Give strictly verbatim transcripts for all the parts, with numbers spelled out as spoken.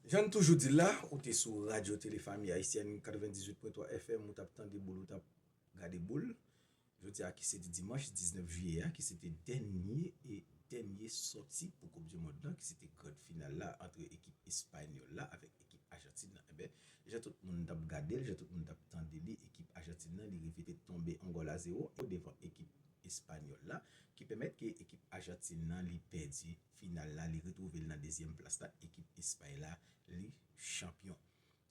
Jan n toujou di l la, ou te sou Radyo Tele Fanmi Ayisyèn katrevendizuit pwen twa F M, ou t ap tande boul, ou t ap gade boul. Jodi a ki se te dimanch diznèf jiyè a, ki se te dènye e dènye sòti pou Koup di Mond lan, ki se te grand final la antre ekip espanyòl la avèk ekip Ajantin nan. Enben, jan tout moun t ap gade l, jan tout moun t ap tande li, ekip Ajantin nan, li rive te tonbe yon gòl a zewo devan ekip espanyòl la, ki pèmèt ke ekip Ajantin nan, li pèdi final la, li retwouve l nan dezyèm plas la, ekip Espay la, li chanpyon.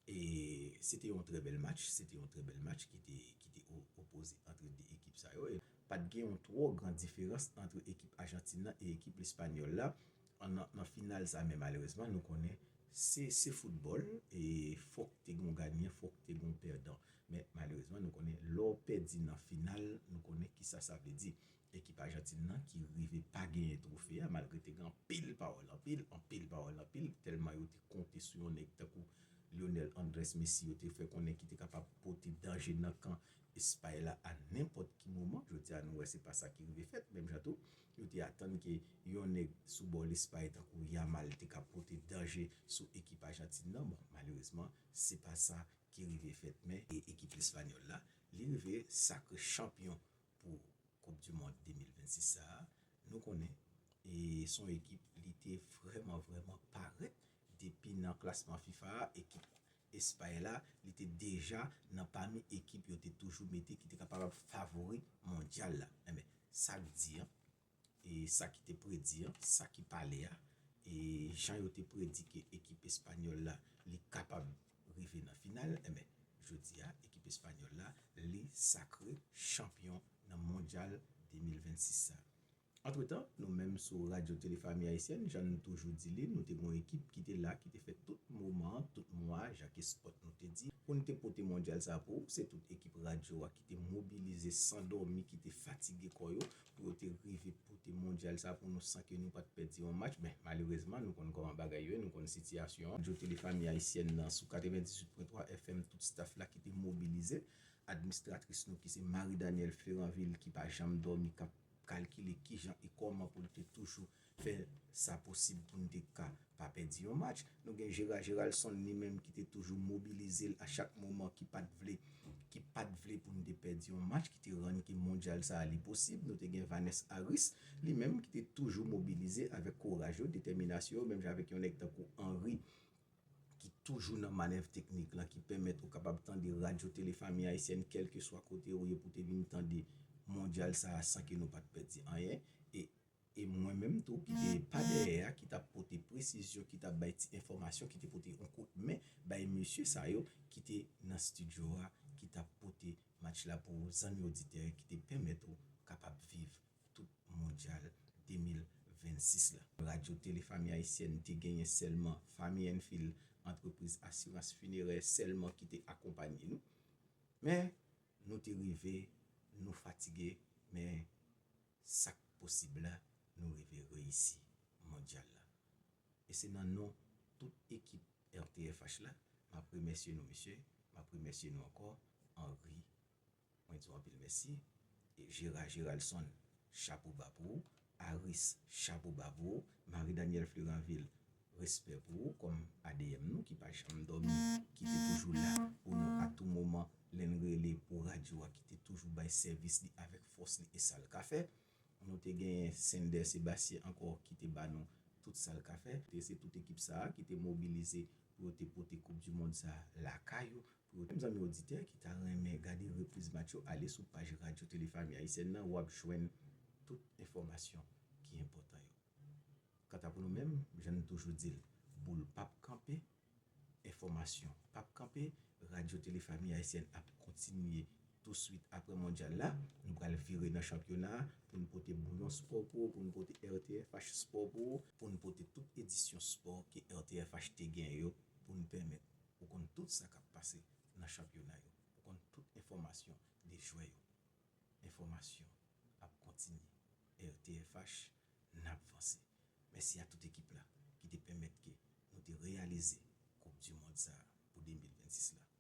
E se te yon trè bèl match, se te yon trè bèl match ki te, ki te o-, opoze antre de ekip sa yo. E pa t gen yon twò gran diferans antre ekip Ajantin nan e ekip Espanyòl la. An, nan, nan final sa, men malerezman, nou konnen se, se foutbòl, e fòk te gen yon ganyan, fòk te gen yon pèdan. Men malerezman, nou konnen lè w pèdi nan final, nou konnen kisa sa vle di. Ekip Ajantin nan ki rive pa genyen twofe a, malgre te gen anpil pawòl, anpil, anpil pawòl, anpil, tèlman yo te konte sou yon nèg tankou Lionel Andrés Messi, yo te fè konnen ki te kapab pote danje nan kan Espay la a nenpòt ki moman. Jodi a, nou wè se pa sa ki rive fèt. Menm jan tou, yo te atann ke yon nèg sou bò Lespay tankou Yamal te ka pote danje sou ekip Ajantin nan. Bon, malerezman, se pa sa ki rive fèt. Men e ekip espanyòl la, li rive sakre chanpyon pou Koup di Mond de mil vennsis sa a. Nou konnen, e se yon ekip, li te vrèman, vrèman parèt depi nan klasman fifa a. Ekip Espay la, li te deja nan pami ekip yo te toujou mete ki te kapab favori mondyal la. Enben, sa k di an, e sa ki te predi an, sa ki pale a, e jan yo te predi ke ekip espanyòl la, li kapab rive nan final, enben, jodi a, ekip espanyòl la, li sakre chanpyon nan mondyal de mil vennsis sa. Antretan, nou menm sou Radyo Tele Fanmi Ayisyèn, jan nou toujou di li, nou te gen yon ekip ki te la, ki te fè tout moman, tout mwa, jan ke spòt nou te di, pou n te pote mondyal sa pou ou. Se tout ekip radyo a ki te mobilize san dòmi, ki te fatige kò yo, pou yo te rive pote mondyal sa pou nou san ke nou pa t pèdi yon match. Men, malerezman, nou konn kòman bagay yo ye, nou konn sitiyasyon an. Radyo Tele Fanmi Ayisyèn nan sou katrevendizuit pwen twa F M, tout staff la ki te mobilize, administratris nou ki se Marie Danielle Fleranville ki pa janm dòmi, k ap kalkile kijan e kòman pou l te toujou fè sa posib pou n te ka pa pèdi yon match. Nou gen Gérard Geraldson, li menm, ki te toujou mobilize l a chak moman, ki pa t vle, ki pa t vle pou n te pèdi yon match, ki te rann ke mondyal sa a li posib. Nou te gen Vanessa Harris, li menm, ki te toujou mobilize avèk kouraj yo, detèminasyon yo, menm jan avèk yon nèg tankou Henry, ki toujou nan manèv teknik lan, ki pèmèt ou kapab tande Radyo Tele Fanmi Ayisyèn, kèlkeswa kote ou ye, pou te vin tande mondyal sa a san ke nou pa t pèdi anyen. E, e mwen menm tou, ki te pa dèyè a, ki t ap pote presizyon, ki t ap bay ti enfòmasyon, ki te pote yon kout men bay mesye sa yo ki te nan estidyo a, ki t ap pote match la pou ou, zanmi oditè, ki te pèmèt ou kapab viv tout mondyal de mil vennsis la. Radyo Tele Fanmi Ayisyèn te genyen sèlman Fanmi Enfield, antrepriz asirans finerè sèlman ki te akonpanye nou. Men, nou te rive, nou fatige, men sa k posib la, nou rive reyisi mondyal la. E se nan non tout ekip R T F H la, m ap remèsye nou, mesye, m ap remèsye nou ankò, Henry, mwen di w anpil mèsi. E Gérard Geraldson, chapo ba pou ou. Harris, chapo ba pou ou. Marie Danielle Fleranville, respè pou ou kòm A D M nou ki pa janm dòmi, ki te toujou la pou nou a tou moman lè n rele pou radyo a, ki te toujou bay sèvis li avèk fòs li e sa l ka fè. Nou te genyen Sender Sebastien ankò ki te ba nou tout sa l ka fè. Te se tout ekip sa a ki te mobilize pou yo te pote Koup di Mond sa a lakay ou. Pou ou menm zanmi oditè ki ta renmen gade repriz match yo, ale sou paj Radyo Tele Fanmi Ayisyèn nan, w ap jwenn tout enfòmasyon ki enpòtan yo. Kanta pou nou menm, jan n toujou di l, boul p ap kanpe, enfòmasyon p ap kanpe, Radyo Tele Fanmi Ayisyèn ap kontinye touswit apre mondyal la. Nou pral vire nan chanpyona a pou n pote Bouyon Spò pou ou, pou n pote R T F H Spò pou ou, pou n pote tout edisyon spò ke R T F H te gen yo, pou n pèmèt ou konn tout sa k ap pase nan chanpyona yo, ou konn tout enfòmasyon de jwè yo. Enfòmasyon ap kontinye. R T F H, n ap vanse. Mèsi a tout ekip la ki te pèmèt ke nou te reyalize Koup di Mond sa a pou de mil vennsis la.